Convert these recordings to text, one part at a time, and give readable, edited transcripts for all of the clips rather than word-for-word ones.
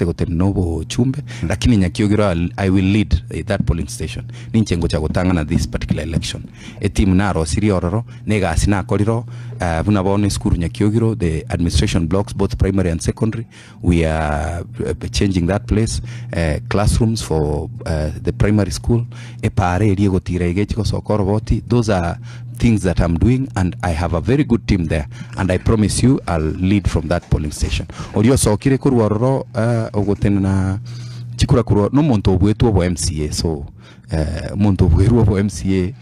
Ntagete gotenena obochumbe, lakini Nyakiogiro I will lead that polling station. Ninche ngocha gotang'ana this particular election. Etimu narosirie ororo, na egasi nakorire oo, buna bono esukuru Nyakiogiro, the administration blocks both primary and secondary, we are changing that place, classrooms for the primary school, epaara eria egotira iga echi gosoka oroboti, those are things that I'm doing and I have a very good team there and I promise you I'll lead from that polling station. Oria osokire korwa ororo ogotenena chikura korwa nomonto obuetwe obo MCA so Omonto obwerwe obo MCA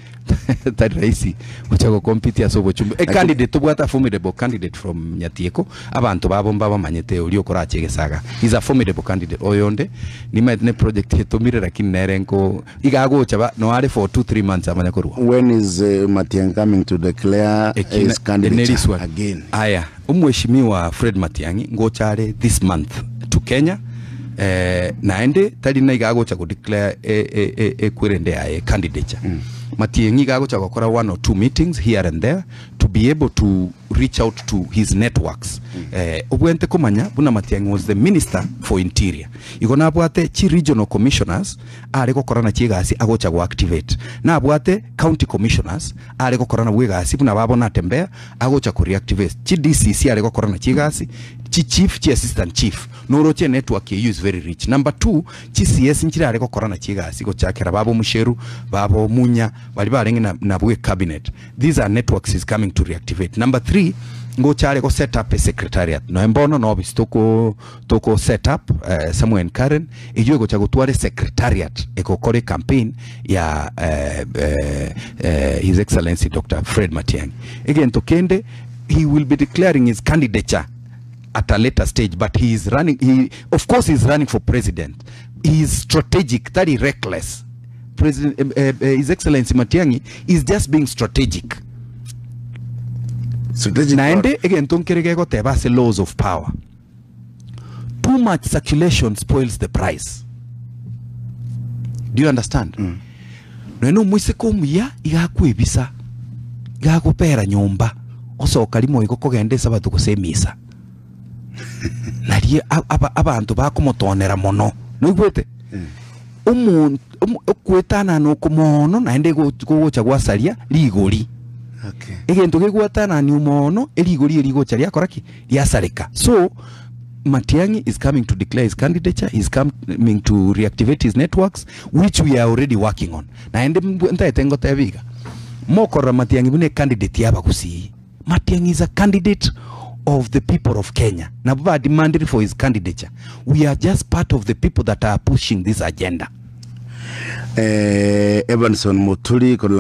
tari rahisi gocha go compete ase obochumbe. A candidate tobwate a formidable candidate from Nyatieko, abanto babo mbabamanyete oria okorache egesaga. He's a formidable candidate. Oyonde nimaete ne project etomire lakini nere nko iga agocha ba noare for 2 3 months amanye korwa. When is Matiang'i coming to declare Ekina his candidature neriswa again? Aya, Omweshimiwa Fred Matiang'i ngocha are this month to Kenya eh, naende tari na iga agocha go declare e, e, e, ekwerende yaye candidature. Matiang'i iga agocha gokora one or two meetings here and there to be able to reach out to his networks. Eh, obwente komanya buna Matiang'i was the minister for interior. Igo nabwate chi regional commissioners are gokora nachio egasi agocha go activate. Nabwate county commissioners are gokora nabwo egasi buna babo Natembeya agocha ko reactivate chi DCC are gokora nachio egasi, chi chief, chi assistant chief. Noroche enetwork eyio is very rich. Number two, chi CS nchire are gokora nachio egasi gochakera baba Omusheru, baba Omunya, baria barenge na nabwo ecabinet. These are networks he's coming to reactivate. Number three, ngocha are go set up a secretariat. Noe mbono na office toko toko set up eh, somewhere in Karen, eyio egocha gotwara esecretariat egokora ecampaign ya eh, eh, eh, His Excellency Dr. Fred Matiang'i. Egento kende, he will be declaring his candidature at a later stage, but he is running, he, of course he is running for president. He is strategic, tari reckless. President, eh, eh, His Excellency Matiang'i is just being strategic. Strategic Naende egento nkere gegoteba ase laws of power. Too much circulation spoils the price. Do you understand? Nonya na omoiseke omuya iga akwebisa, iga agopera nyomba, osoka rimo igo kogenda esabato gose emisa. Nario aba- abanto bakomotonera mono. Noigwete? Omonto okoetanana oko mono naende gogocha gwasaria rigori. Okay. Egento gegwatanania mono erigori eri rigocha riakora ki? Riasareka. So Matiang'i is coming to declare his candidature, he is coming to reactivate his networks which we are already working on. Naende ntaete ngoteba iga, mokorora Matiang'i buna ecandidate ya abagusii. Matiang'i is a candidate of the people of Kenya. Nabo ba demanded for his candidature. We are just part of the people that are pushing this agenda. Eh, Evanson Muturi korwa.